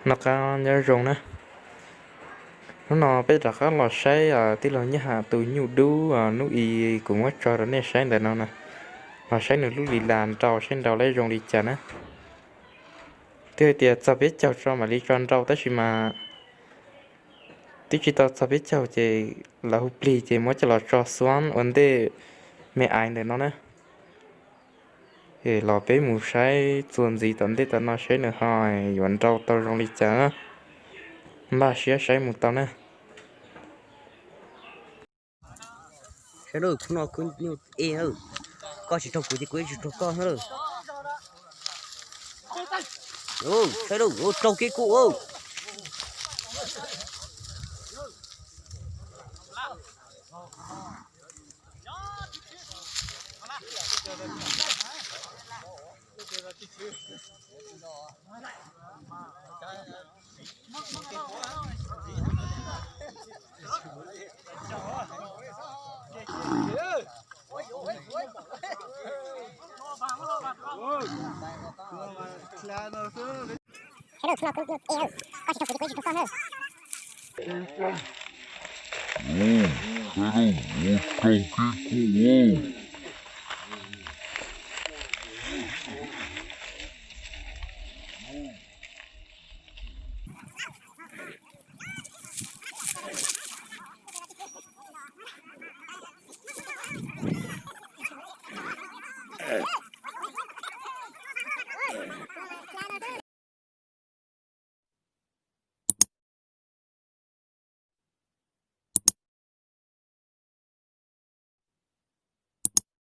Noj qab nyob zoo na. Hnub no peb rov qab los saib tij laug Nyiaj Ham tus nyuj dub hnub i kuv muab tso rau nej saib ntawm no na, los saib nws lub li las nrau saib nrau lawm zoo li cas na. Twb hais tias txog peb caug tso mam li tso nrau tab sis mas twb tsis tau txog peb caug ces lawv hu plig ces muab coj los tso xuab ua ntej me aiv ntawm no na. Es los peb mus saib txuas ntxiv tom ntej tom no saib nws ho yuav nrau tau zoo li cas na. Npaj siab saib mus tau na. Saib lawm, khub no khub nyuj e na. Koj tsis raug kuv ces kuv yeej tsis raug koj na lawm. Saib lawm, raug kiag kuv. Raug kiag kuv.